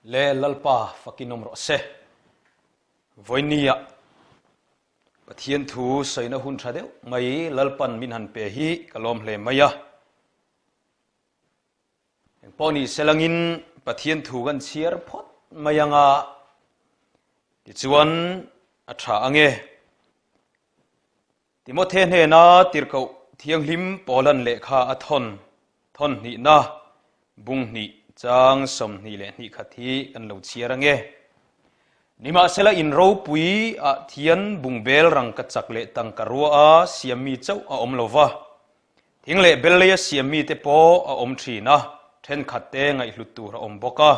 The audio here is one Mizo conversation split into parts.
Le Lalpa fakin awm rawh se. Vawinia Pathian thu sawina hun tha deuh mai Lalpan min han pe hi ka lawm hle mai a. Engpawh ni selangin Pathian thu kan chhiar phawt mai anga tichuan a tha ange. Timothe hnena tirhkoh thianghlim Paulan lehkha a thawn thawn hnihna bung hnih chang 22 khat hi kan lo chhiar ange. Nimahsela in ropui ah thian bungbel rangka chak leh tangka rua a siammi chauh a awm lo va, Thing leh bel leia siam mite pawh a awm thin a, thenkhatte ngaihhlut tur a awm bawk a,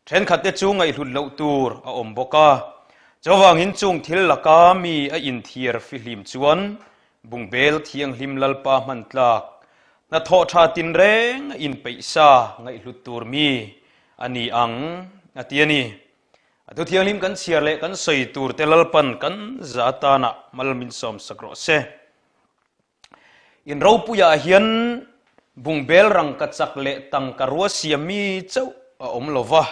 thenkhatte chu ngaihhlut loh tur a awm bawk a. Chuvangin chung thil laka mi a inthiar fihlim chuan bungbel thianghlim Lalpa hman tlak, hnathawh tha tinreng a inpeih sa ngaihhlut tur mi a ni ang, a ti a ni. A thu thianghlim kan chhiar leh kan sawi turte Lalpan kan za atanah mal min sawmsak rawh se. In ropuiah hian bungbel rangka chak leh tangka rua siam mi chauh a awm lo va,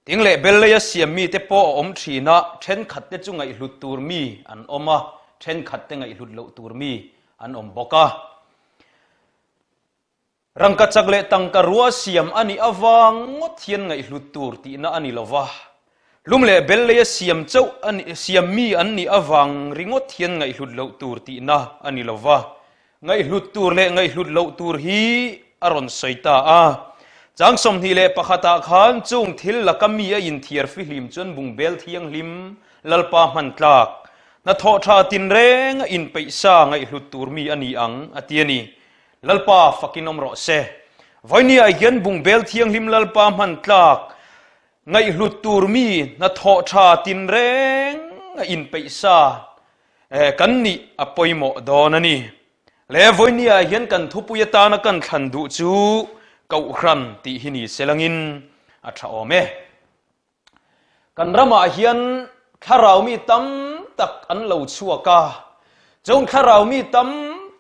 thing leh bel leia siam mite pawh a awm thin a, thenkhatte chu ngaihhlut tur mi an awm a, thenkhatte ngaihhlut loh tur mi an awm bawk a. Rangka chak leh tangka rua siam a nih avang ngawt hian ngaihhlut tur tihna a ni lo va, hlum leh bel leia siam chauh a nih, siam mi an nih avang ringawt hian ngaihhlut loh tur tihna a ni lo va, ngaihhlut tur leh ngaihhlut loh tur hi a rawn sawi ta a. Chang 21 ah khan chung thil laka mi a inthiar fihlim chuan bungbel thianghlim Lalpa hman tlak, hnathawh tha tinreng a inpeih sa ngaihhlut tur mi a ni ang a ti a ni. Lalpa fakin awm rawh se. Vawinia hian bungbel thianghlim Lalpa hman tlak, ngaihhlut tur mi hnathawh tha tinreng a inpeih sa kan nih a pawimawh dawn a ni. Le vawinia hian kan thupui atana kan thlan duh chu Kohhran tih hi ni selangin a tha awm e. Kan ramah hian thlarau mi tam tak an lo chhuak a, chung thlarau mi tam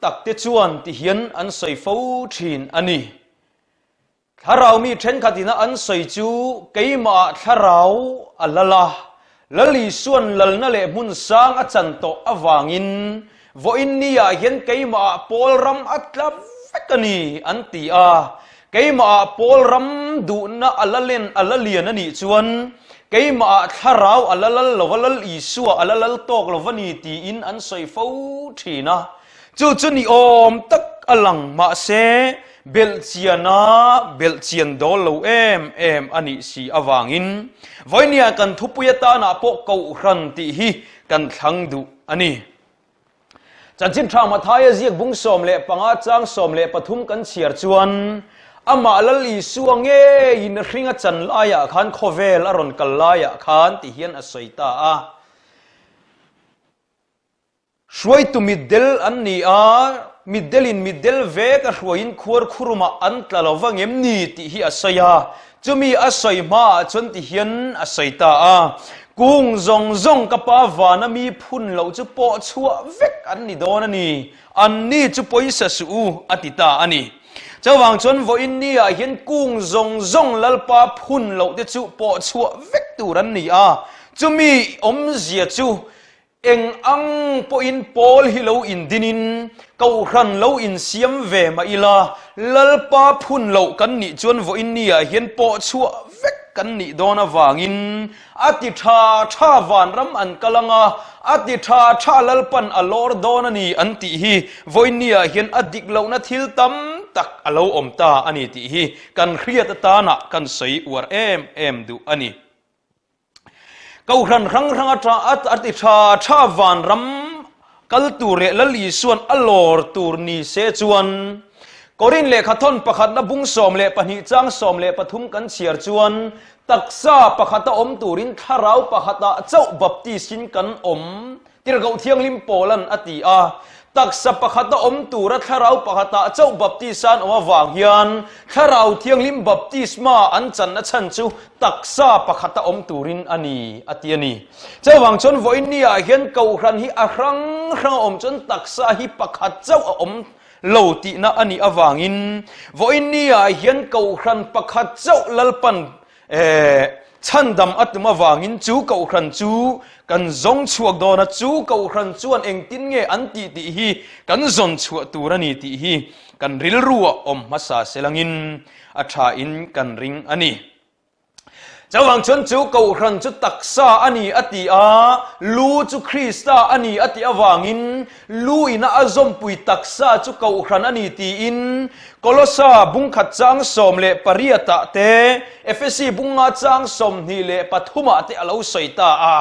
tak te chuan ti hian an sawi fo thin a ni. Thlarau mi thenkhat ina an sawi chu keimahah thlarau a lal a, Lal Isuan lalna leh hmun sang a chan tawh avangin vawiin niah hian keimahah pawl ram a tla vek a ni an ti a. Keimahah Paul ram duhna a la len a la lian a nih chuan keimahah thlarau a la lal lova Lal Isua a la lal tawk lova ni tiin an sawi fo thin a. Chu chu ni awm tak a lang mahse belhchiana belhchian dawl lo em em a nih si avangin vawinia kan thupui atanah pawh Kohhran tih hi kan thlang duh a ni. Chanchin Tha Mathaia ziak bung 15 chang 13 kan chhiar chuan amah Lal Isua ngeiin a hring a chan laiah khan khawvel a rawn kal laiah khan ti hian a sawi ta a. Hruaitu mitdel an ni a, mitdelin mitdel vek a hruaiin khuar khurumah an tla lo va ngem ni tih hi a sawi a. Chumi a sawi hmaah chuan ti hian a sawi ta a, Kung zawng zawng ka pa vana mi phun loh chu pawh chhuah vek an ni dawn a ni, anni chu pawisa suh u, a ti ta a ni. Chuvang chuan vawiin niah hian kung zawng zawng Lalpa phun loh te chu pawh chhuah vek tur an ni a, chumi awmzia chu Eng ang pawhin Paul hi lo indinin Kohhran lo insiam ve mah ila, Lalpa phun loh kan nih chuan vawiin niah hian pawh chhuah vek kan nih dawn avangin a ti tha tha vanram an kal ang a, a ti tha tha Lalpan a lawr dawn a ni an tih hi vawiin niah hian a dik lohna thil tam tak a lo awm ta a ni tih hi kan hriat atana kan sawi uar em em duh a ni. Kohhran hrang hrang atang a ti tha tha vanram kal tur leh Lal Isuan a lawr tur ni se chuan Korin lehkha thawn pakhatna bung 12 chang 13 kan chhiar chuan taksa pakhata awm turin thlarau pakhatah chauh baptis-in kan awm Tirhkoh Thianghlim Paulan a ti a, Taksa pakhata awm tura thlarau pakhatah chauh baptisa an awm avang hian Thlarau Thianghlim baptisma an channa chhan chu taksa pakhata awm turin a ni, a ti a ni. Chuvang chuan vawiin niah hian Kohhran hi a hrang hrang a awm chuan taksa hi pakhat chauh a awm lo tihna a nih avangin vawiin niah hian Kohhran pakhat chauh Lalpan. Chhandam a tum avangin chu Kohhran chu kan zawng chhuak dawn a, chu Kohhran chuan engtin nge an tih tih hi kan zawn chhuah tur a ni tih hi kan rilruah awm hmasa selangin a thain kan ring a ni. Chuvang chuan chu Kohhran chu taksa a ni a ti a, lu chu Krista a ni a tih avangin lu ina a zawmpui taksa chu Kohhran a ni tiin Kolosa bungkhat chang 18 ah te, Efesi bunga chang 23 ah te a lo sawi ta a.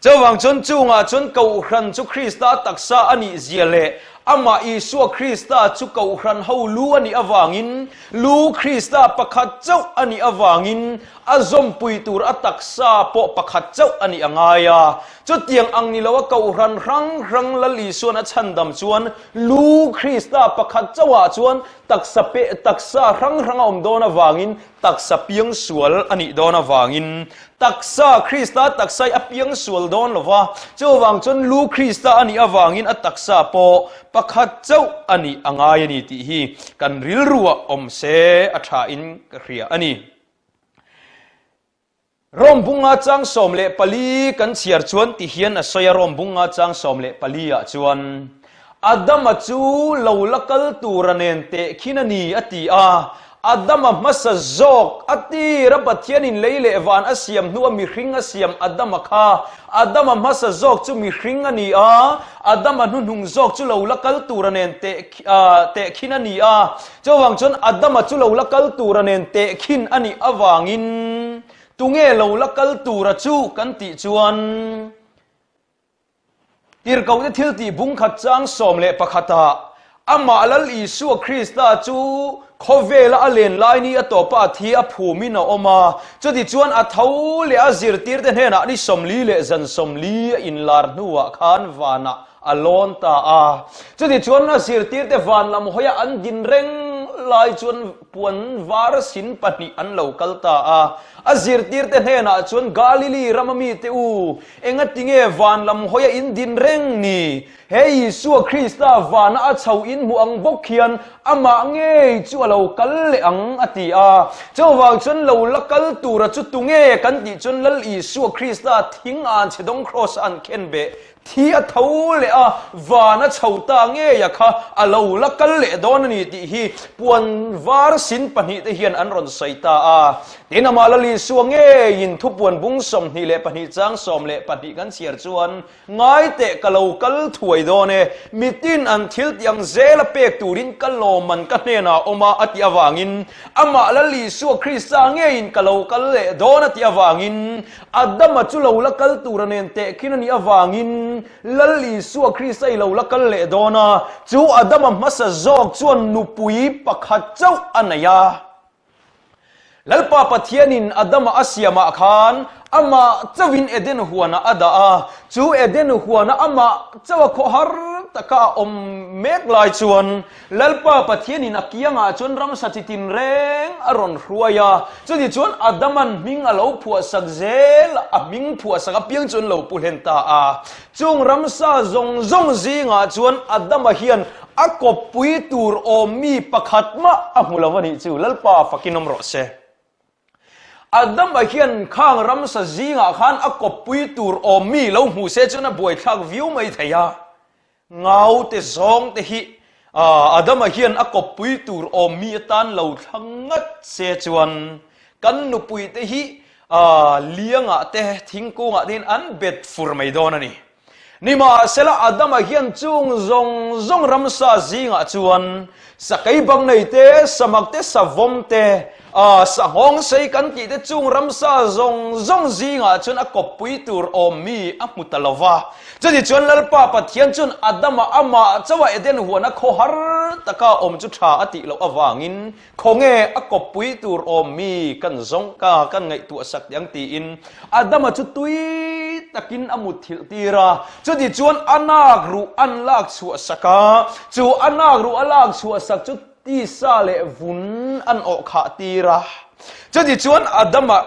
Chuvang chuan chungah chuan Kohhran chu Krista taksa a nih zia leh amah Isua Krista chu Kohhran ho lu a nih avangin lu Krista pakhat chauh a nih avangin a zawmpui tur a taksa pawh pakhat chauh a nih a ngai a. Chutiang ang ni loa Kohhran hrang hrang Lal Isuan a chhandam chuan Lu Krista pakhat chauhah chuan taksa pe taksa hrang hrang a awm dawn avangin taksa piangsual a nih dawn avangin taksa Krista taksa hi a piangsual dawn lo va, chuvang chuan Lu Krista a nih avangin a taksa pawh pakhat chauh a nih a ngai a ni tih hi kan rilruah awm se a thain ka hria a ni. Rom bunga chang 14 kan chhiar chuan ti hian a sawi a, Rom bunga chang 14 ah chuan, Adama chu lo la kal tura nen tehkhin a ni a ti a, Adama hmasa zawk a tir a Pathianin lei leh van a siam hnua mihring a siam Adama kha, Adama hmasa zawk chu mihring a ni a, Adama hnuhnung zawk chu lo la kal tura nen tehkhin a ni a. Chuvang chuan Adama chu lo la kal tura nen tehkhin a nih avangin tunge lo la kal tura chu kan tih chuan Tirhkohte thiltih bungkhat chang 11 ah amah Lal Isua Krista chu khawvela a len lai ni a tawpa a thi a phumin a awm a. Chutichuan a tho leh a zirtirte hnenah ni 40 leh zan 40 a inlar hnuah khan vanah A lawn ta a. Chutichuan a zirtirte van lam hawia an din reng lai chuan puan var sin pahnih an lo kal ta a. A zirtirte hnenah chuan, Galili rama mite u, engatinge van lam hawia in din reng ni? He Isua Krista vana a chho in hmu ang bawk hian amah ngei chu a lo kal leh ang, a ti a. Chuvang chuan lo la kal tura chu tunge kan tih chuan Lal Isua Krista thing an chhe dawng kraws a an khen beh Thi a tho leh a, van a chho ta ngei a kha a lo la kal leh dawn a ni tih hi puan var sin pahnih te hian an rawn sawi ta a. Tin, amah Lal Isua ngeiin thupuan bung 22 chang 12 kan chhiar chuan, Ngai teh ka lo kal thuai dawn e, mitin an thil tih ang zela pek turin ka lawmman ka hnenah a awm a a tih avangin, amah Lal Isua Krista ngeiin ka lo kal leh dawn a tih avangin, Adama chu lo la kal tura nen tehkhin a nih avangin Lal Isua Krista i lo la kal leh dawn a, chu Adama hmasa zawk chuan nupui pakhat chauh a nei a. Lalpa Pathianin Adama a siamah khan amah chauhin Eden huanah a dah a, chu Eden huana amah chauha khawhar taka a awm mek lai chuan Lalpa Pathianin a kiangah chuan ramsa chi tinreng a rawn hruai a, chuti chuan Adaman hming a lo phuahsak zel a, a hming phuahsak apiang chu an lo pu hlen ta a. Chung ramsa zawng zawng zingah chuan Adama hian a kawppui tur awm mi pakhat mah a hmu lo a nih chu, Lalpa fakin awm rawh se. Adama hian khang ramsa zingah khan a kawppui tur awm mi lo hmu se chuan a buaithlak viau mai thei a. Ngau te zawng te hi Adama hian a kawppui tur awm mi atan lo thlang ngat se chuan kan nupui te hi liangah te thingkungah te hian an bet fur mai dawn a ni. Nimahsela Adama hian chung zawng zawng ramsa zingah chuan sakei bang nei te, samak te, savawm te, sanghawng sei kan tih te chung ramsa zawng zawng zingah chuan a kawppui tur awm mi a hmu ta lo va. Chutichuan Lalpa Pathian chuan Adama amah chauha Eden huana khawhar taka awm chu tha a tih loh avangin khawnge a kawppui tur awm mi kan zawng ka kan ngaihtuah sak teh ang tiin Adama chu tui takin a mutthilh tir a. Chutichuan a nak ruh an lak chhuah sak a, chu a nak ruh a lak chhuah sak chu tisa leh vun an awh khah tir a. Chutichuan Adama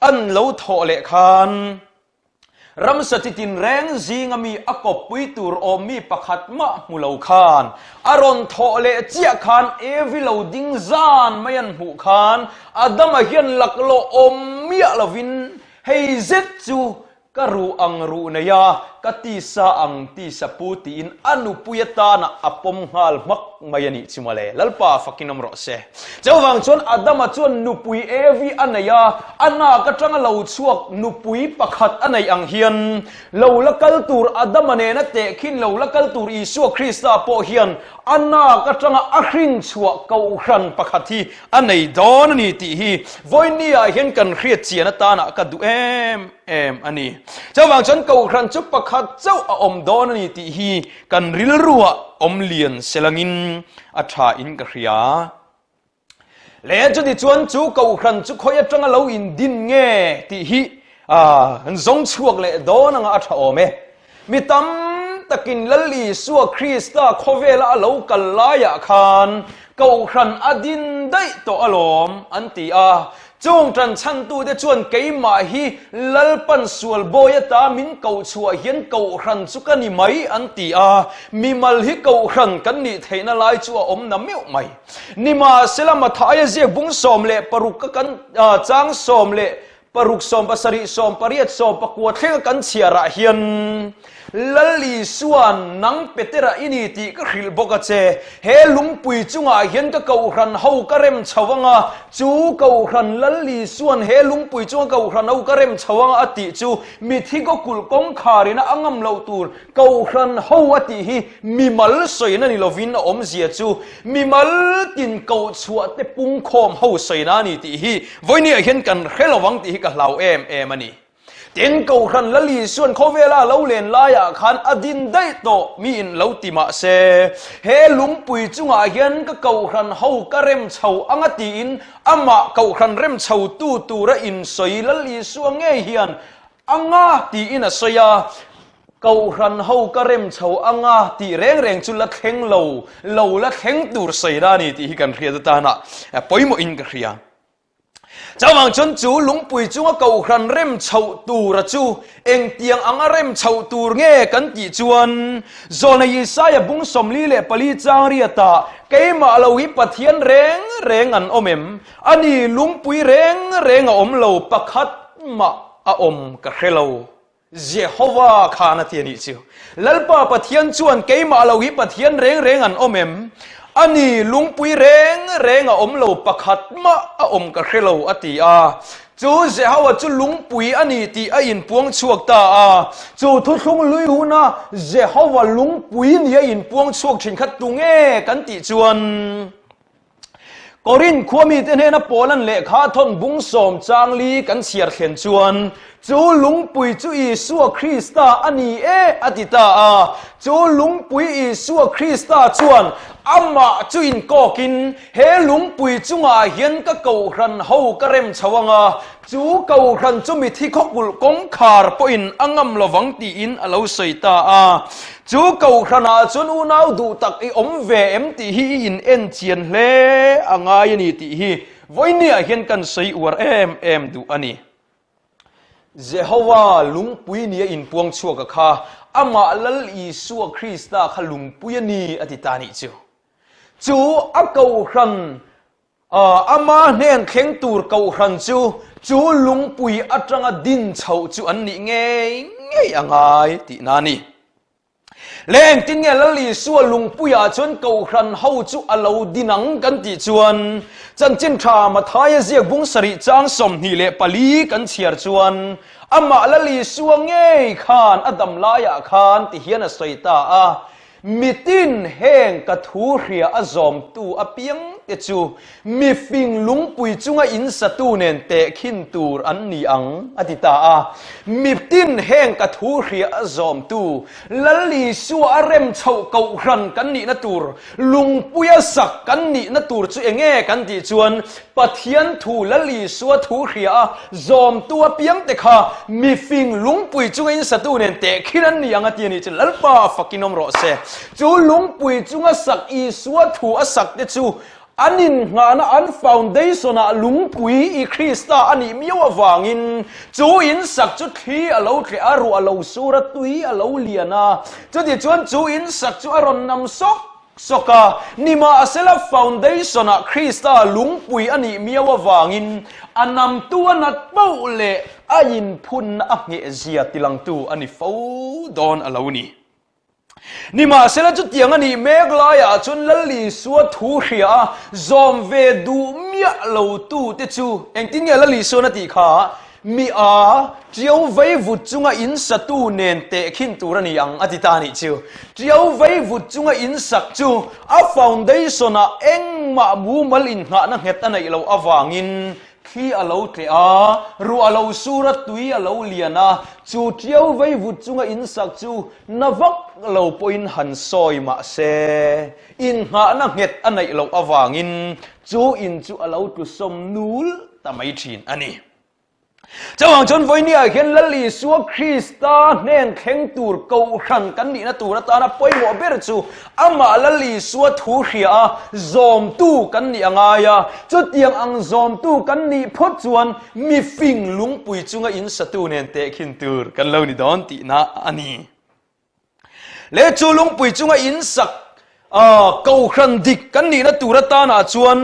an lo thawh leh khan. Ramsa chi tinreng zinga mi a kawppui tur awm mi pakhat mah hmu lo khan, a rawn thawh leh chiah khan Evi lo ding zan mai an hmuh khan Adama hian laklawh awm miah lovin hei zet chu Ka ruh ang ruh nei a, ka tisa ang tisa pu tiin a nupui atana a pawm nghal hmak mai a nih chu mawle. Lalpa fakin awm rawh se. Chuvang chuan Adama chuan nupui Evi a nei a, a nak atanga lo chhuak nupui pakhat a neih ang hian lo la kal tur Adama nena tehkhin lo la kal tur Isua Krista pawh hian a nak atanga a hrin chhuah kohhran pakhat hi a nei dawn a ni tih hi vawinia hian kan hriat chian atana ka duh em em a ni. Chuvang chuan kohhran chu pakhat chauh a awm dawn a ni tih hi kan rilruah awm lian selangin a tha in ka hria. Le chuti chuan chu kohhran chu khawi atanga lo indin nge tih hi an zawng chhuak leh dawn anga a tha awm e. Mi tam takin Lal Isua Krista khawvela a lo kal laiah khan Kohhran a din daih tawh alawm, an ti a. Chung ṭanchhantute chuan keimah hi Lalpan sual bawi ata min koh chhuah hian Kohhran chu ka ni mai, an ti a. Mimal hi Kohhran kan nih theihna lai chu a awm na meuh mai. Nimahsela Mathaia ziak bung 16 ka kan chang 16 70, 80, 90 thlenga kan chhiarah hian Lal Isua'n nang Petera i ni tih ka hrilh bawk a che. He lungpui chungah hian ka kohhran ho ka rem chho ang a, chu kohhran Lal Isua'n he lungpui chunga kohhran ho ka rem chho ang a tih chu mithi kawkulh kawngkharina a ngam loh tur Kohhran ho a tih hi mimal sawina ni lovin a awmzia chu mimal tin kohchhuah te pungkhawm ho sawina a ni tih hi vawinia hian kan hre lovang tih hi ka hlau em em a ni. Tin, Kohhran Lali chuan khawvela a lo len laiah khan a din daih tawh miin lo ti mah se, he lungpui chungah hian ka Kohhran ho ka rem chho anga tiin amah Kohhran rem chhotu tura insawi Lal Isua ngei hian anga tiin a sawi a. Kohhran ho ka rem chho anga tih reng reng chu la thleng lo, lo la thleng tur sawi la ni tih hi kan hriat atana pawimawhin ka hria. Chuvang chuan chu lungpui chunga kohhran rem chhoh tura chu engtiang anga rem chhoh tur nge kan tih chuan Zawlna Isaia bung 44 chang riatah keimah lo hi Pathian reng reng an awm em? Ani lungpui reng reng a awm lo pakhat mah a awm ka hre lo. Jehova khan a ti a nih chu. Lalpa Pathian chuan keimah lo hi Pathian reng reng an awm em? A ni, lungpui reng reng a awm lo, pakhat mah a awm ka hre lo, a ti a. Chu Jehova chu lungpui a ni tih a inpuang chhuak ta a. Chu thuthlung lui huna Jehova lungpui ni a inpuang chhuak thin kha tunge kan tih chuan, Korinth khua mite hnena Paulan lehkha thawn bung sawm chang li kan chhiar thlen chuan, Chu lungpui chu Isua Krista a ni e, a ti ta a. Chu lungpui Isua Krista chuan amah chu inkawkin, He lungpui chungah hian ka kohhran ho ka rem chho ang a, chu kohhran chu mithi khawkulh kawngkhar pawhin a ngam lovang tiin a lo sawi ta a. Chu kohhranah chuan unau duh tak i awm ve em tih hi i in en chian hle a ngai a ni tih hi vawinia hian kan sawi uar em em duh a ni. Jehova lungpui nia inpuang chhuak a kha, amah Lal Isua Krista kha lungpui a ni a ti ta nih chu. Chu a kohhran Ama hnen thleng tur kohhran chu chu lungpui atanga din chhoh chu an nih ngei ngei a ngai tihna a ni. Le engtin nge Lal Isua lungpuiah chuan kohhran ho chu a lo din ang kan tih chuan Chanchin Tha Mathaia ziak bung sarih chang 24 kan chhiar chuan amah Lal Isua ngei khan a dam laiah khan ti hian a sawi ta a, Mitin heng ka thu hria a zawmtu apiangte chu mifing lungpui chunga in satu nen tehkhin tur an ni ang, a ti ta a. Mitin heng ka thu hria a zawmtu Lal Isua a rem chhoh kohhran kan nihna tur, lungpuia sak kan nihna tur chu enge kan tih chuan Pathian thu Lal Isua thu hria a zawmtu apiangte kha mifing lungpui chunga in satu nen tehkhin an ni ang a ti a nih chu Lalpa fakin awm rawh se. Chu lungpui chunga sak Isua thu a sak te chu. An innghahna an foundation-ah lungpui i Krista a nih miau avangin chu in sak chu thli a lo tleh a, ruah a lo sur a, tui a lo lian a. Chutichuan chu in sak chu a rawn nam sawk sawk a. Nimahsela foundation-ah Krista lungpui a nih miau avangin a namtu a nat poh leh a inphunna a nghehzia tilangtu a ni fo dawn a lo ni. Nimahsela chutiang a nih mek laiah chuan Lal Isua thu hria a, zawm ve duh miah lo tute chu engtin nge Lal Isuan a tih kha? Mi a, ṭiau vei vut chunga in satu nen tehkhin tur a ni ang a ti ta a nih chu. Ṭiau vei vut chunga in sak chu a foundation-ah engmah mumal innghahna nghet a neih loh avangin Thli a lo tleh a, ruah a lo sur a, tui a lo lian a, chu ṭiau vei vut chunga in sak chu na vak lo pawhin han sawi mah se, innghahna nghet a neih loh avangin chu in chu a lo tlu sawm nul ta mai ṭhin a ni. Chuvang chuan vawinia hian Lal Isua Krista hnen thleng tur kohhran kan nihna tur atana pawimawh ber chu Amah Lal Isua thu hria a, zawmtu kan nih a ngai a. Chutiang ang zawmtu kan nih phawt chuan mi fing lungpui chunga in satu nen tehkhin tur kan lo ni dawn tihna a ni. Le chu lungpui chunga in sak kohhran dik kan nihna tur atanah chuan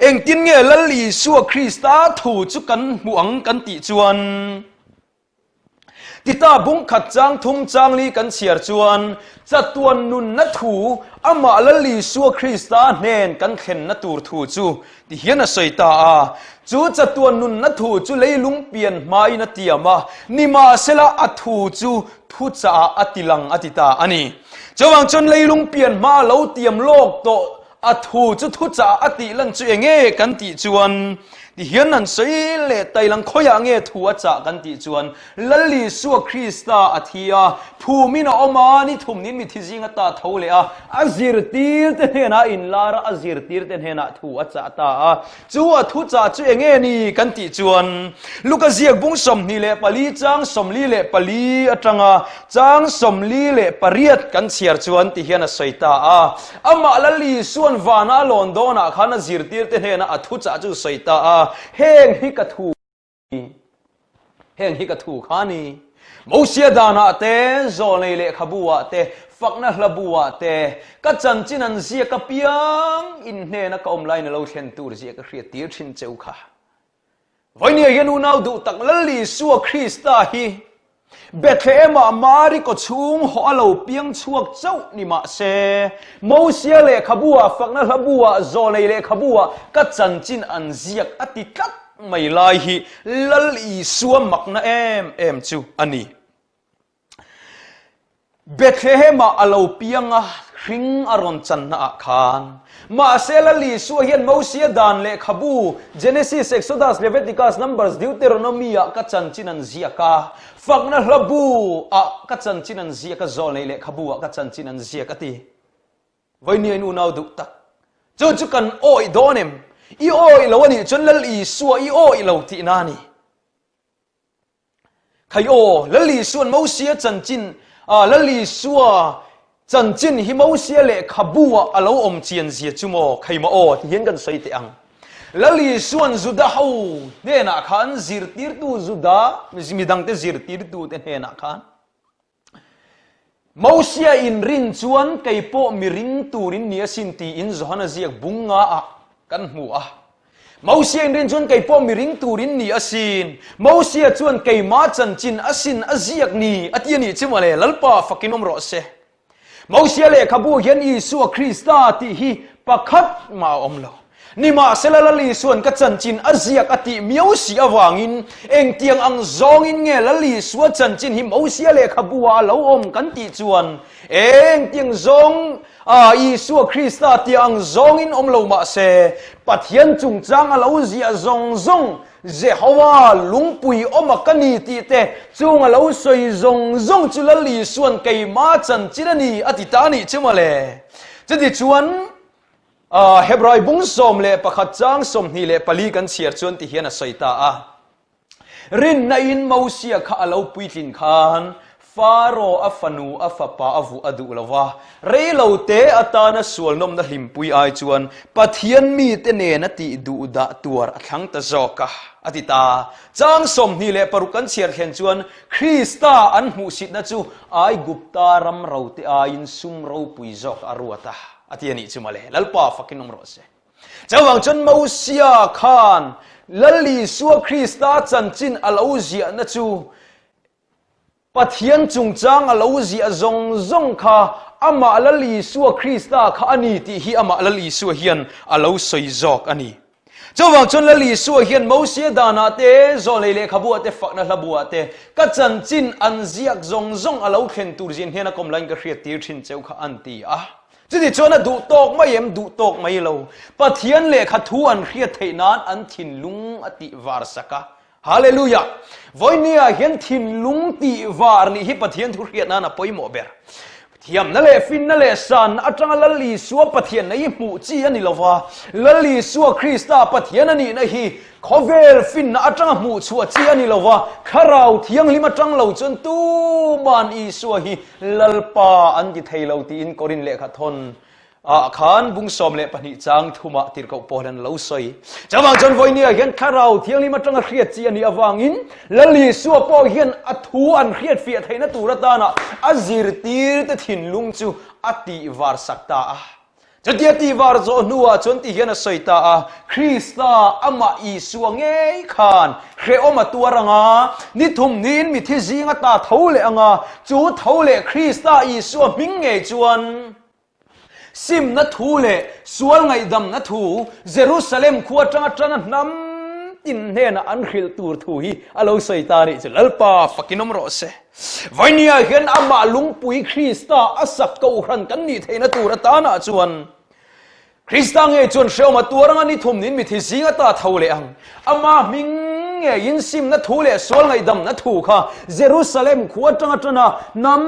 engtin nge Lal Isua Krista thu chu kan hmuh ang kan tih chuan, Tita bungkhat chang thum chang li kan chhiar chuan chatuan nunna thu amah Lal Isua Krista hnen kan thlenna tur thu chu ti hian a sawi ta a. Chu chatuan nunna thu chu leilung pian hmain a tiam a, nimahsela a thu chu thuchah a ti lang a ti ta a ni. Chuvang chuan leilung pian hma a lo tiam lawk tawh A thu chu thuchah a tih lan chu enge kan tih chuan ti hian an sawi leh tailang khawiah nge thu a chah kan tih chuan Lal Isua Krista a thi a, phumin a awm a, ni thumnin mithi zing ata tho leh a, a zirtirte hnenah a inlar a, a zirtirte hnenah thu a chah ta a. Chu a thuchah chu enge ni kan tih chuan Luka ziak bung 24 chang 44 atanga chang 48 kan chhiar chuan ti hian a sawi ta a. Amah Lal Isuan vana a lawn dawnah khan a zirtirte hnenah a thuchah chu sawi ta a, Heng hi ka thu Heng hi ka thu kha a ni. Mosia danah te, zawlnei lehkhabu ah te, fakna hlabu ah te, ka chanchin an ziak apiang in hnena ka awm laiin a lo thlen tur zia ka hriat tir thin cheu kha. Vawinia hian unau duh tak Lal Isua Krista hi Bethlehem-ah Mari kawchhung haw a lo piang chhuak chauh ni mah se, Mosia lehkhabu-ah, fakna hlabu-ah, zawlnei lehkhabu-ah ka chanchin an ziak a ti tlat mai lai hi Lal Isua makna em em chu a ni. Bethlehem-ah a lo piang a, hring a rawn channa-ah khan. Mahse, Lal Isua hian Mosia dan lehkhabu, Genesis, Exodus, Leviticus, Numbers, Deuteronomy-ah ka chanchin an ziak a, Fakna hlabu-ah ka chanchin an ziak a, Zawlnei lehkhabu-ah ka chanchin an ziak a ti. Vawinia in unau duh tak, chu chu kan awih dawn em? I awih lo a nih chuan Lal Isua i awih lo tihna a ni. Khai aw, Lal Isua'n Mosia chanchin, ah, Lal Isua chanchin hi Mosia lehkhabu-ah a lo awm chian zia chu maw? Khai maw aw, ti hian kan sawi teh ang. Lal Isua'n Juda ho hnenah khan zirtirtu Juda, midangte zirtirtute hnenah khan, Mosia in rin chuan kei pawh mi ring turin ni asin tiin Johana ziak bung nga ah kan hmu a. Mosia in rin chuan kei pawh mi ring turin ni asin. Mosia chuan keimah chanchin asin a ziak ni a ti a nih chu mawle, Lalpa fakin awm rawh se. Mosia lehkhabu hian Isua Krista tih hi pakhat mah a awm lo. Nimahsela Lal Isua'n ka chanchin a ziak a tih miau si avangin engtiang ang zawngin nge Lal Isua chanchin hi Mosia lehkhabu-ah a lo awm kan tih chuan engtiang zawng a Isua Krista tih ang zawngin awm lo mah se Pathian chungchang a lo ziah zawng zawng Jehovah lungpui awma ka ni tih te chung a lo sawi zawng zawng chu Lal Isua'n keimah chanchin a ni a ti ta a nih chu mawle. Chutichuan Hebrai bung 11 chang 24 kan chhiar chuan ti hian a sawi ta a. Rinna in Mosia kha a lo puitlin khan. Faro a fanu a fapa a vuah a duh lo va, rei lo te atana sual nawmna hlimpui ai chuan Pathian mite nena tih duh dah tuar a thlang ta zawk a, a ti ta. Chang 26 kan chhiar thlen chuan Krista an hmuhsitna chu Aigupta ram rote aiin sum ropui zawk a ruat a, a ti a nih chu mawle. Lalpa fakin awm rawh se. Chuvang chuan Mosia khan Lal Isua Krista chanchin a lo ziahna chu Pathian chungchang a lo ziah zawng zawng kha amah Lal Isua Krista kha a ni tih hi amah Lal Isua hian a lo sawi zawk a ni. Chuvang chuan Lal Isua hian Mosia danah te, zawlei lehkhabuah te, fakna hlabuah te, ka chanchin an ziak zawng zawng a lo thlen tur zin hian a kawm laiin ka hriattir thin cheu kha an ti a. Chutih chuan a duh tawk mai em? Duh tawk mai lo. Pathian lehkha thu an hriat theih nan an thinlung a tih var sak a. Hallelujah! Vawinia hian thinlung tih var nih hi Pathian thu hriat nan a pawimawh ber. Thiamna leh finna leh sanna atanga Lal Isua Pathianna hi hmuh chi a ni lo va, Lal Isua Krista Pathian a nihna hi khawvel finna atanga hmuh chhuah chi a ni lo va, Thlarau Thianghlim atang lo chuan tuman Isua hi Lalpa an ti thei lo tiin Korin lehkha thawn ah khan bung 12 chang thumah tirhkoh pawl an lo sawi. Chuvang chuan vawinia hian Thlarau Thianghlim atanga hriat chi a nih avangin Lal Isua pawh hian a thu an hriat fiah theihna tur atana a zirtirte thinlung chu a tihvar sak ta a. Chutia tihvar zawh hnuah chuan ti hian a sawi ta a, Krista amah Isua ngei khan hrehawm a tuar ang a, ni thum niin mithi zinga ta tho leh ang a, chu tho leh Krista Isua hming ngei chuan simna thu leh sual ngaihdamna thu Jerusalem khua atanga tana hnam tin hnenah an hrilh tur thu hi a lo sawi ta a nih chu. Lalpa fakin awm rawh se. Vainia hian amah lungpui Krista a sak kohhran kan nih theihna tur atanah chuan Krista ngei chuan hrehawm a tuar anga ni thum nin mithi zing ata tho leh ang. Ama hming ngeiin simna thu leh sual ngaihdamna thu kha Jerusalem khua atanga tana hnam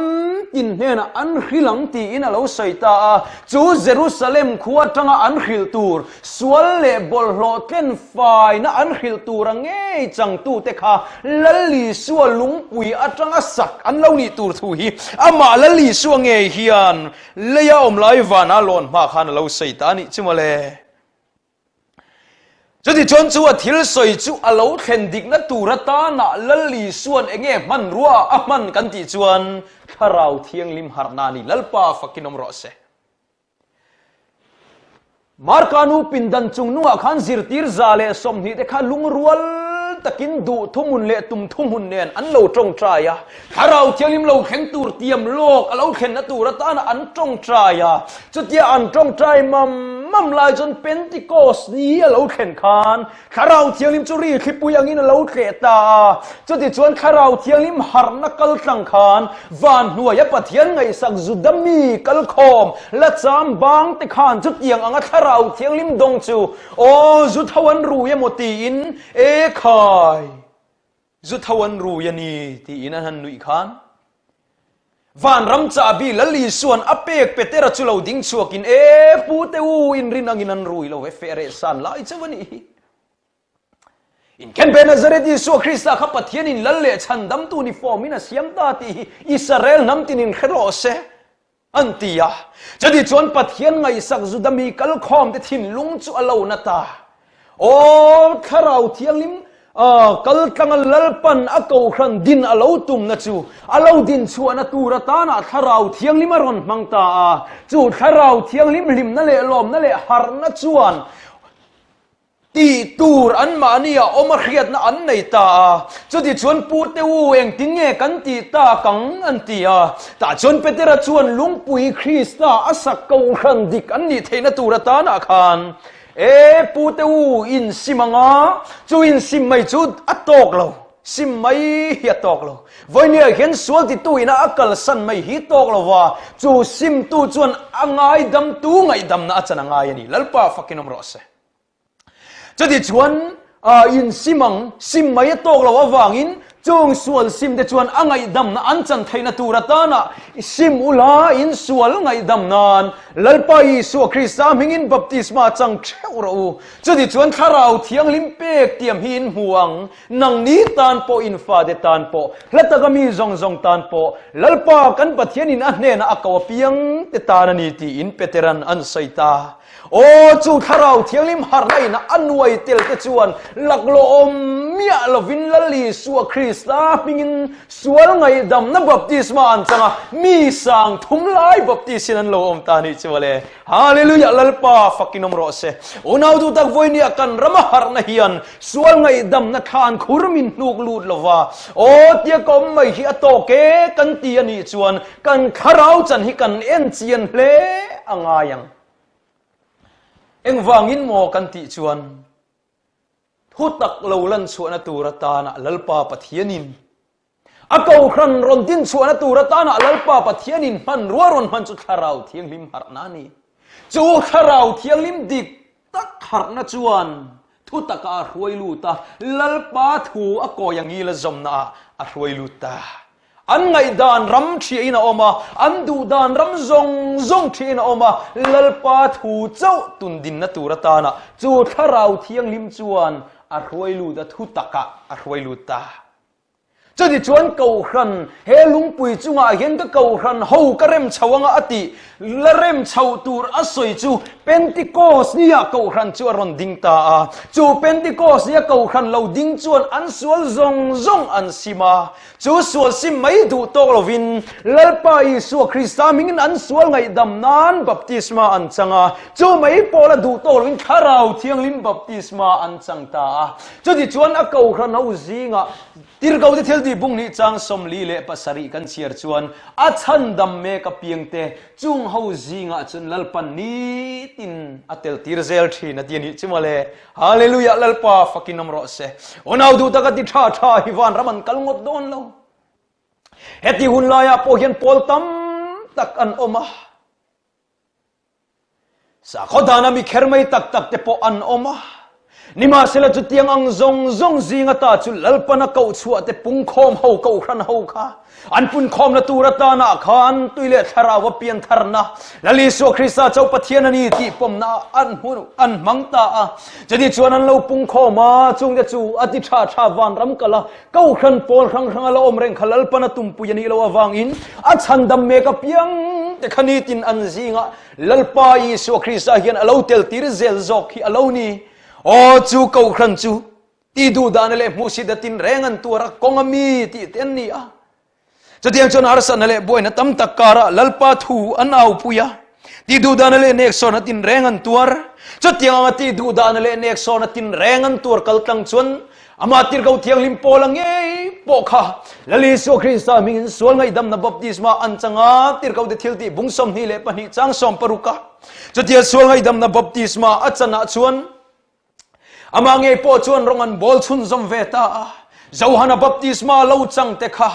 tin hnenah an hrilh ang tiin a lo sawi ta a. Chu Jerusalem khua atanga an hrilh tur Sual leh bawlhhlawh tlen faina an hrilh tura ngei changtute kha Lal Isua lungpui atanga sak an lo nih tur thu hi amah Lal Isua ngei hian leia awm lai vana lawn hma khan a lo sawi ta a nih chu mawle. Chutichuan chu a thil sawi chu a lo thlen dikna tur atana Lal Isua'n enge hmanrua a hman kan tih chuan Thlarau Thianghlim harhna a ni. Lalpa fakin awm rawh se. Marka nu pindan chung nungah khan zirtir 120 te kha lungrual takin duh thuhmun leh tum thuhmun nen an lo tawngtai a. Thlarau Thianghlim lo thleng tur tiam lawk a lo thlenna tur atana an tawngtai a. Chutia an tawngtai mam mam lai chuan Pentecost ni a lo thlen khan Thlarau Thianghlim chu ri thlipui angin a lo tleh ta a. Chutichuan Thlarau Thianghlim harhna kal tlang khan van hnuaia Pathian ngaihsak Juda mi kalkhawm la cham bang te khan chutiang anga Thlarau Thianghlim dawng chu aw zu tho an rui emaw tiin e khai zu tho an rui a ni tiin an han nuih khan Vanram chahbi Lal Isua'n a pek Petera chu lo ding chhuakin, E pu te u, in rin angin an rui lo e, feh reh san lai chauh a nih hi. Inkhenbe Nazareth Isua Krista kha Pathianin Lal leh Chhandamtu ni fawmin a siam ta tih hi Israel hnam tinin hre rawh se, an ti a. Chutih chuan Pathian ngaihsak Juda mi kalkhawmte thinlung chu a lo na ta. Aw Thlarau Thianghlim kal tlanga Lalpan a kohhran din a lo tumna chu a lo din chhuahna tur atana Thlarau Thianghlim a rawn hmang ta a. Chu Thlarau Thianghlim hlimna leh lawmna leh harhna chuan tih tur anmahni a awm a hriatna an nei ta a. Chutichuan Pute u engtin nge kan tih tak ang? an ti a. Tah chuan Petera chuan lungpui Krista a sak kohhran dik an nih theihna tur atanah khan E pute u, in sim ang a, chu in sim mai chu a tawk lo, sim mai hi a tawk lo. Vawinia hian sual titu ina a kalsan mai hi tawk lo va, chu simtu chuan a ngaidamtu ngaihdamna a chan a ngai a ni. Lalpa fakin awm rawh se. Chutichuan, in sim ang, sim mai a tawk lo avangin. Chung sual sim te chuan a ngaihdamna an chan theihna tur atana sim ula in sual ngaihdam nan Lalpa Isua Krista hmingin baptisma chang theuh rawh u. Chuti chuan Thlarau Thianghlim pek tiam hi in hmu ang. Nangni tan pawh in fate tan pawh, hla taka mi zawng zawng tan pawh, Lalpa kan Pathianin a hnenah a ko apiang te tan a ni tiin Peteran an sawi ta. Aw, chu Thlarau Thianghlim harhna ina a nuai tel te chuan laklawh awm miah lovin Lal Isua Krista hmingin sual ngaihdamna baptisma an chang a, mi sang thum lai baptisin an lo awm ta anih chu mawle. Hallelujah! Lalpa fakin awm rawh se. Unau duh tak vawinia kan rama harhna hian sual ngaihdamna thlan khur min hnuk lut lova, aw tia ka awm mai hi a tawk e kan ti anih chuan kan thlarau chan hi kan en chian hle a ngai ang. Engvangin maw kan tih chuan thu tak lo lan chhuahna tur atana Lalpa Pathianin a kohhran rawn din chhuahna tur atana Lalpa Pathianin hmanrua rawn hman chu Thlarau Thianghlim harhna a ni. Chu Thlarau Thianghlim dik tak harhna chuan thu taka a hruai lut a, Lalpa thu a kawi angil a zawmnaah a hruai lut ta. An ngaihdan ram thiahin a awm a, an duhdan ram zawng zawng thiahin a awm a, Lalpa thu chauh tundinna tur atana chu Thlarau Thianghlim chuan a hruai lut a, thu takah a hruai lut ta. Chutichuan Kohhran, he lungpui chungah hian ka Kohhran ho ka rem chho anga a tih, la rem chho tur a sawi chu Pentikos nia Kohhran chu a rawn ding ta a. Chu Pentikos nia Kohhran lo ding chuan an sual zawng zawng an sim a. Chu sual sim mai duh tawk lovin Lalpa Isua Krista hmingin an sual ngaihdam nan baptisma an chang a, chu mai pawh la duh tawk lovin Thlarau Thianghlim baptisma an chang ta a. Chutichuan a Kohhran ho zingah Tirhkohte thiltih bung nih chang 47 kan chhiar chuan a chhandam mek apiangte chung ho zingah chuan Lalpan nitin a tel tir zel thin a ti a nih chu mawle. Hallelujah Lalpa fakin awm rawh se. Unau duh taka ti tha tha hi vanram an kal ngawt dawn lo. Heti hun laiah pawh hian pawl tam tak an awm a. Sakhaw dana mi kher mai tak tak te pawh an awm a. Nimahsela chutiang ang zawng zawng zing ata chu Lalpana koh chhuah te pungkhawm ho kohhran ho kha An punkhawmna tur atana khan tui leh thlarau a pian tharna Lal Isua Krista chauh Pathian a ni tih pawmna an hmu an hmang ta a. Chutih chuan an lo pungkhawm a, chungte chu a ti tha tha vanram kal a, Kohhran pawl hrang hrang a la awm reng kha Lalpan a tumpui a nih loh avangin a chhandam mek apiang te kha nitin an zingah Lalpa Isua Krista hian a lo tel tir zel zawk hi a lo ni. Aw chu Kohhran chu Ti duh dana leh hmuhsit a tin reng an tuar a, kawng a mi tih te an ni a. Chutiang chuan harsatna leh buaina tam tak karah Lalpa thu an aupui a, ti duh dana leh neksawn a tin reng an tuar. Chutiang anga ti duh dana leh neksawn a tin reng an tuar kal tlang chuan Amah Tirhkoh Thianghlim Paula ngei pawh kha Lal Isua Krista hmingin sual ngaihdamna baptisma an chang a, Tirhkohte thiltih bung 22 chang 60 a. Chutia sual ngaihdamna baptisma a chanah chuan Amah ngei pawh chuan rawng an bawl chhunzawm ve ta a. Johana baptisma lo chang te kha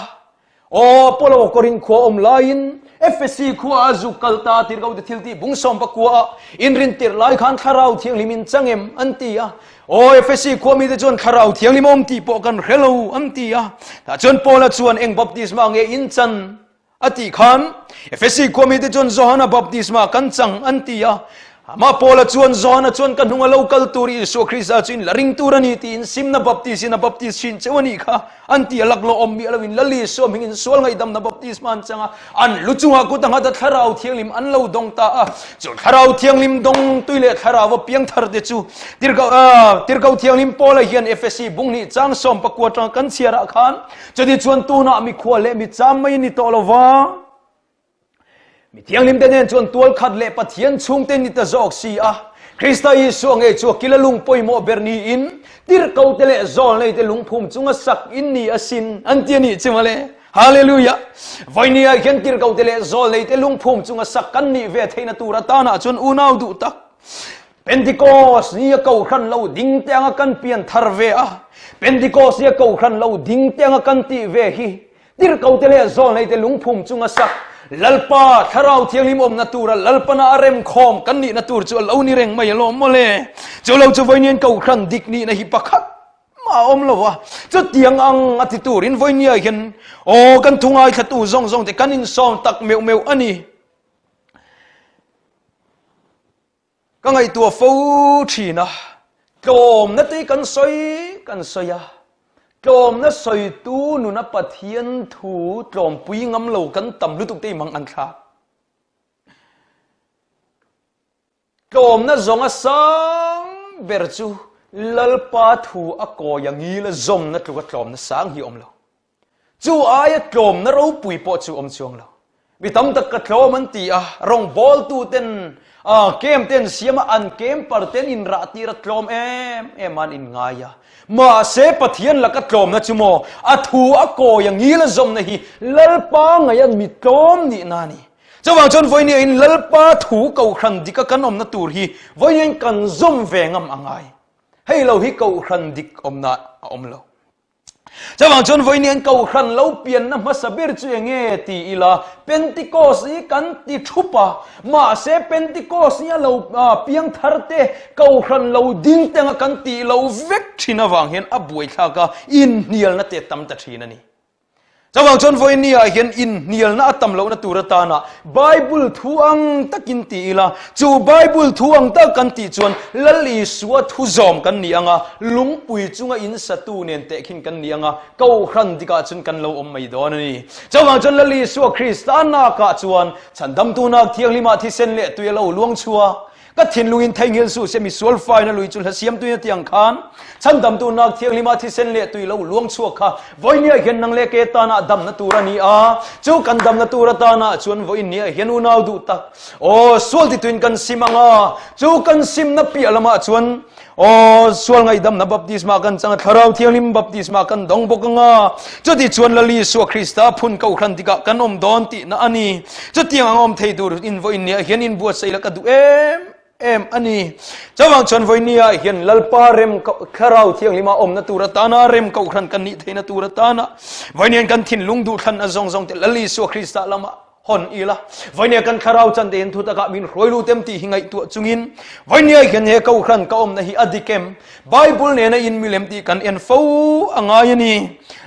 aw Apollo Korinth khua awm laiin Efesi khua a zuk kal ta tirhkoh te thil tih bung sawm pakua ah inrin tirh lai khan Thlarau Thianghlim in chang em an ti a. Aw Efesi khua mite chuan Thlarau Thianghlim awm tih pawh kan hre lo an ti a. Tah chuan Paula chuan eng baptisma nge in chan A tih khan Efesi khua mite chuan Johana baptisma kan chang an ti a. Amah Paula chuan Johana chuan ka hnunga lo kal tur Isua Krista chu in la ring tur a ni tiin simna baptis in a baptis thin cheu a nih kha an ti a. Laklawh awm miah loin Lal Isua hmingin sual ngaihdamna baptisma an chang a, an lu chungah kut a nghat a Thlarau Thianghlim an lo dawng ta a. Chu Thlarau Thianghlim dawng tui leh Thlarau a piang thar te chu Tirhkoh Thianghlim Paula hian Efesi bung hnih chang 14 atanga kan chhiarah khan Chutih chuan tunah mikhua leh mi cham mai ni tawh lova, mi thianghlimte nen chuan tual khat leh Pathian chhungte ni ta zawk si a. Krista Isua ngei chu a kila lung pawimawh ber niin, tirhkote leh zawlneite lungphum chunga sak in ni asin, an ti a nih chu mawle. Hallelujah! Vawinia hian tirhkote leh zawlneite lungphum chunga sak kan nih ve theihna tur atanah chuan unau duh tak, Pentikos ni a kohhran lo ding te anga kan pian thar ve a, Pentikos ni a kohhran lo ding te anga kan tih ve hi tirhkote leh zawlneite lungphum chunga sak Lalpa Thlarau Thianghlim awmna tura Lalpana a remkhawm kan nihna tur chu a lo ni reng mai alawm mawle. Chu lo chu vawiin kohhran dik nihna hi pakhat. a awm lo a. Chutiang ang a ti turin vawinia hian aw kan thu ngaithlatu zawng zawng te kan insawm tak meuh meuh a ni. Ka ngaihtuah fo thin a, tlawmna te kan sawi kan sawi a, tlawmna sawitu nuna Pathian thu tlawmpui ngam lo kan tam lutuk te i mang an thlak. Tlawmna zawnga sang ber chu Lalpa thu a kawi a ngil a zawmna tluka tlawmna sang hi a awm lo. Chu aia tlawmna ropui pawh chu awm chuang lo. Mi tam tak ka tlawm an ti a, rawngbawltu ten kem te an siam a, an kem par te an inrah tir a, tlawm em em a an inngai a. Mahse Pathian laka tlawmna chu maw, a thu a kawi a ngil a zawmna hi Lalpa ngaih a mi tlawm nihna a ni. Chuvang chuan vawinia in Lalpa thu kohhran dika kan awmna tur hi vawinia in kan zawm ve ngam a ngai. Hei lo hi kohhran dik awmna a awm lo. Chuvang chuan vawiin hian Kohhran lo pianna hmasa ber chu eng nge ti ila, Pentecost hi kan ti thup a, mahse Pentecost hi a lo piang thar te, Kohhran lo ding te anga kan tih lo vek thin avang hian a buaithlak a, inhnialna te a tam ta thin a ni. Chuvang chuan vawiin ni ah hian inhnialna a tam lohna tur atana Bible thu ang takin ti ila, chu Bible thu ang tak kan tih chuan Lal Isua thu zawm kan ni ang a, lungpui chunga in satu nen tehkhin kan ni ang a, Kohhran dikah chuan kan lo awm mai dawn a ni. Chuvang chuan Lal Isua Krista nakah chuan Chhandamtu nak thianghlimah thisen leh tui a lo luang chhuak. Ka thinlungin theihnghilh suh se misual faina lui chu hla siamtuin a ti ang khan, chhandamtu nak thianghlima thisen leh tui lo luang chhuak kha vawinia hian nang leh ke tanah damna tur a ni a, chu kan damna tur atana chuan vawinia hian unau duh tak aw sual tituin kan sim ang a, chu kan simna piah lamah chuan Aw, sual ngaihdamna baptisma kan chang a, Thlarau Thianghlim baptisma kan dawng bawk ang a. Chuti chuan Lal Isua Krista phun kohhran tikah kan awm dawn tihna a ni. Chutiang ang awm thei tur in vawiin niah hian in buatsaih la ka duh em em a ni. Chuvang chuan vawiin niah hian Lalpa rem Thlarau Thianghlima awmna tur atana rem kohhran kan nih theihna tur atana vawiin hian kan thinlung duhthlan a zawng zawng te Lal Isua Krista lamah Hawn ila, Vainia kan thlarau chan tein thu takah min hruai lut em tih hi ngaihtuah chungin Vainia hian he Kohhran ka awmna hi a dik em? Bible nena in milem tih kan en fo a ngai a ni.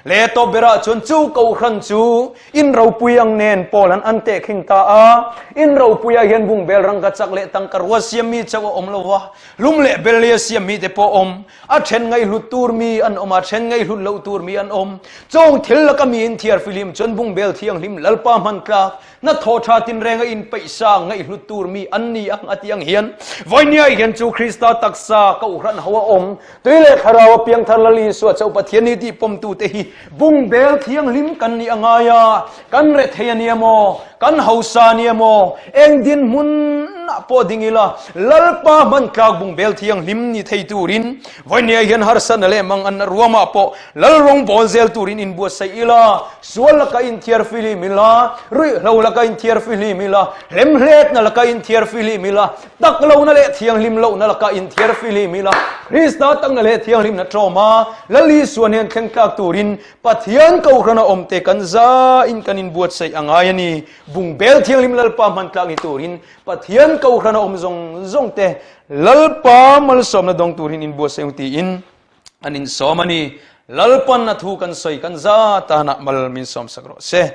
Le tawp berah chuan chu Kohhran chu in ropui ang nen Paul an an tehkhin ta a. In ropuiah hian bungbel rangka chak leh tangka rua siam mi chauh a awm lo va, lum leh bel lei a siam mi te pawh awm. A then ngaihhlut tur mi an awm a, then ngaihhlut loh tur mi an awm. Chawng thil laka mi in thiar fihlim chuan bungbel thianghlim Lalpa hman tlak, hnathawh tha tinrenga in peihsa ngaihhlut tur mi an ni ang a ti ang hian Vawinia hian chu Krista taksa Kohhran ho a awm, tui leh thlarau a piangthar Lal Isua chauh Pathian ni tih pawmtute hi bungbel thianghlim kan nih a ngai a, kan rethei a nia maw, kan hausa a nia maw, eng dinhmun ah pawh ding ila Lalpa hman tlak bungbel thianghlim ni thei turin Vawinia hian harsatna leh manganna ruamah pawh Lal rawngbawl zel turin inbuatsaih ila, sual laka inthiar fihlim ila, ruihhlo laka inthiar fihlim ila, hlemhletna laka inthiar fihlim ila, tak lohna leh thianghlim lohna laka inthiar fihlim ila, Krista takna leh thianghlimna tlawma Lal Isua hnen thleng tlak turin Pathian Kohhrana awmte kan zain kan inbuatsaih a ngai a ni. Bungbel thianghlim Lalpa hman tlak ni turin Pathian Kohhrana awm zawng zawngte Lalpa malsawmna dawng turin inbuatsaih ang tiin an insawm a ni. Lalpan a thu kan sawi kan za tanah mal min sawmsak rawh se.